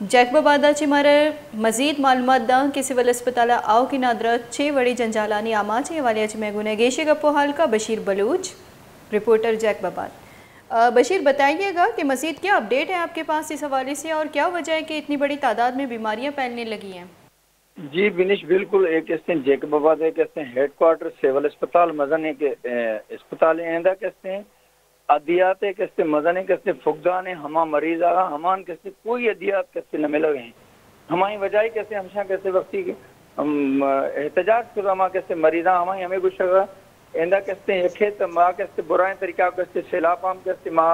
جیکب آباد ءَ چہ مارا مزید معلومات داں کہ سول اسپتال ءَ آؤکیں نادراہ چے وڑیں جنجالانی آماچ ءِ حوالے ءَ چہ مئے گون ءَ گیشیں گپ ءُ ہال کاں بشیر بلوچ، رپورٹر جیکب آباد۔ آ، بشیر، بتائیے گا کہ مزید کیا اپڈیٹ ہے آپ کے پاس اس حوالے سے اور کیا وجہ ہے کہ اتنی بڑی تعداد میں بیماریاں پھیلنے لگی ہیں؟ جی بنش، بالکل ایک استیں جیکب آباد ایک استیں ہیڈ کوارٹر سول اسپتال مزن ایک، اے، اسپتال ایندہ کہ استیں ادیات ایک استیں مزن ایک استیں فقدان ہے ہما مریض آگا ہمان کہ استیں کوئی ادیات کہ استیں نہ ملگ ہیں۔ ہمائی وجہ ہی کہ استیں ہمشاں کہ استیں وقتی، ہم، احتجاج کر ہما کہ استیں مریضاں ہمائی ہمیں گوشگ ایندہ کہ استیں یکے تو ما کہ استیں برائیں طریقہ کہ استیں سیلاپ ہم کہ استیں ما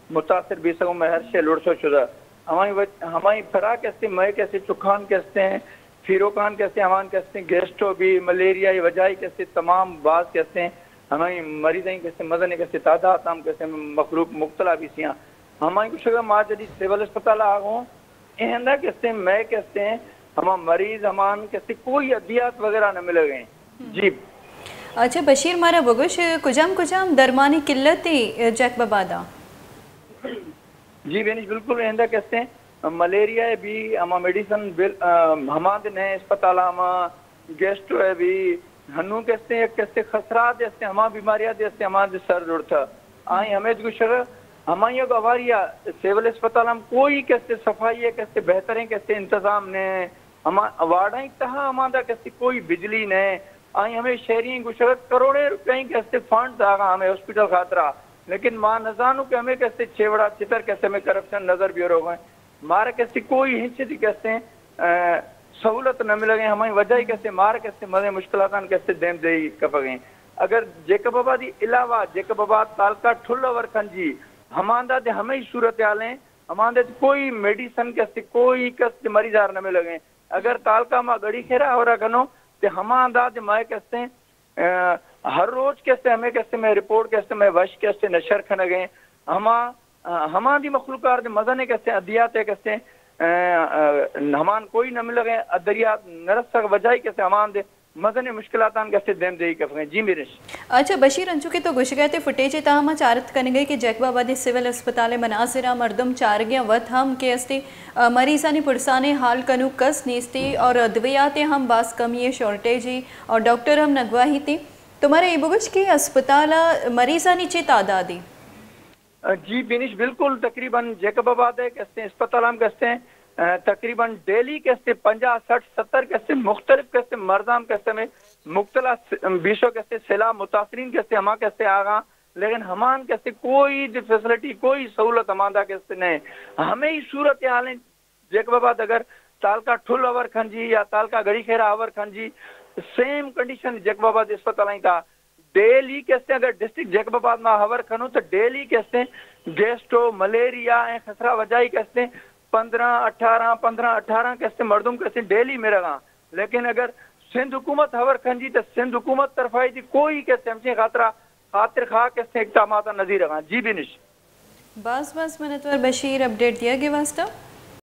متاثر بھی سگوں میں ہر شے لڑسو شدہ۔ ہمائی وج-، ہمائی پھرا کہ استیں مئے کہ استیں چکان کہ استیں فیروکان کہ استیں ہمان کہ استیں گیسٹو بھی ملیریا یہ وجہ ہی کہ استیں تمام باز کہ استیں ہمائی مریضیں کہ استیں مزن کہ استیں تعداد ہم کہ استیں مخلوق مبتلا بھی سیاں۔ ہمائی کچھ اگر ما جدی سول اسپتال آگوں ایندہ کہ استیں مئے کہ استیں ہما مریض ہمان کہ استیں کوئی ادیات وغیرہ نہ ملگ ہیں۔ جی۔ اچھا بشیر، مارا بگوش کجام کجام درمانی قلت ہیں جیکب آباد ءَ؟ جی بینش، بالکل ایندہ کہ استیں ملیریا ہے بھی ہما میڈیسن بل، آ، ہما دے نئے اسپتال ہما گیسٹو ہے بھی ہنو کہ استیں یک کہ استیں خسرات دے استیں ہما بیماریا دے استیں ہما دے سر جوڑتا۔ آئی ہمیں گوشگ ہمائی گواری سول اسپتال ہم کوئی کہ استیں صفائی ہے کہ استیں بہتریں کہ استیں انتظام نے ہما وارڈاں تہا ہما دا کہ استیں کوئی بجلی نے۔ آئی ہمیں شہری گوشگ کروڑیں روپیہ کہ استیں فنڈ داغا ہمیں ہاسپٹل خاطرہ، لیکن ما نزانو کہ ہمیں کہ استیں چیوڑا چتر کہ استیں ہمیں کرپشن نظر بیورو گئے۔ مارا کہ استیں کوئی ہنچ دی کہ استیں، آ، سہولت نہ ملگ ہیں، ہمائی وجہ ہی کہ استیں مارا کہ استیں مزے مشکلاتان کہ استیں دیم دے کپگ ہیں۔ اگر جیکب آبادی علاوہ جیکب آباد تعلقہ ٹھل اور کھنجی ہماندا دے ہمیں صورتحال ہیں، ہماندا دے کوئی میڈیسن کہ استیں کوئی کہ استیں مریض آر نہ ملگ ہیں۔ اگر تعلقہ ما گڑی خیرا ہورا کنو تے ہماندا دے مائے کہ استیں آ، ہر روز کہ استیں ہمیں کہ استیں مئے رپورٹ کہ استیں مئے وش کہ استیں نشر کھنگ ہیں۔ ہما، آ، ہما دی مخلوق آر دے مزن کہ استیں ادیات کہ استیں، آ، آ، ہمان کوئی نہ ملگ ہیں، ادریات نہ رسگ وجہ کہ استیں ہمان دے مزن مشکلاتان کہ استیں دیم دے کپگ ہیں۔ جی میرش۔ اچھا بشیر، انچو کہ تو گوشگ ءَ ئے فوٹیج ءِ تہا ما چارت کنگ ءَ کہ جیکب آباد سول اسپتال ءِ مناظر ءَ مردم چارگ ءَ وت ہم کہ استیں، آ، مریضانی پرسانی حال کنوک کس نیستی اور ادویات ءِ ہم باز کمی ہے، شارٹیج ہے اور ڈاکٹر ہم نگواہی تی۔ تو مارا اے بگوش کہ اسپتال ءَ مریضانی چے تعداد ہے؟ جی بینش، بالکل تقریباً جیکب آباد ءِ کہ استیں اسپتال ہم کہ استیں، آ، تقریباً ڈیلی کہ استیں پنجاہ، سٹھ، ستر کہ استیں مختلف کہ استیں مرض ہم کہ استیں میں مبتلا س-، بیسو کہ استیں سیلاب متاثرین کہ استیں ہما کہ استیں آغا، لیکن ہمان کہ استیں کوئی دی فیسلٹی، کوئی سہولت ہماندا کہ استیں نہیں۔ ہمیں ہی صورتحال ہیں جیکب آباد اگر تعلقہ ٹھل ہور کھنجی یا تعلقہ گڑی خیرا ہور کھنجی، سیم کنڈیشن جیکب آباد اسپتال آئیں تا۔ ڈیلی کہ استیں اگر ڈسٹرکٹ جیکب آباد ما ہور کھنو تو ڈیلی کہ استیں گیسٹو ملیریا ایں خسرا وجائی کہ استیں پندرہ اٹھارہ، پندرہ اٹھارہ کہ استیں مردم کہ استیں ڈیلی مرگاں۔ لیکن اگر سندھ حکومت ہور کھنجی تو سندھ حکومت طرفائی دی کوئی کہ استیں ہمچیں خاطرہ خاطر خواہ کہ استیں اقدامات نظیر گاں۔ جی بینش۔ باز باز منتوار بشیر اپڈیٹ دیگ ءِ واسطہ۔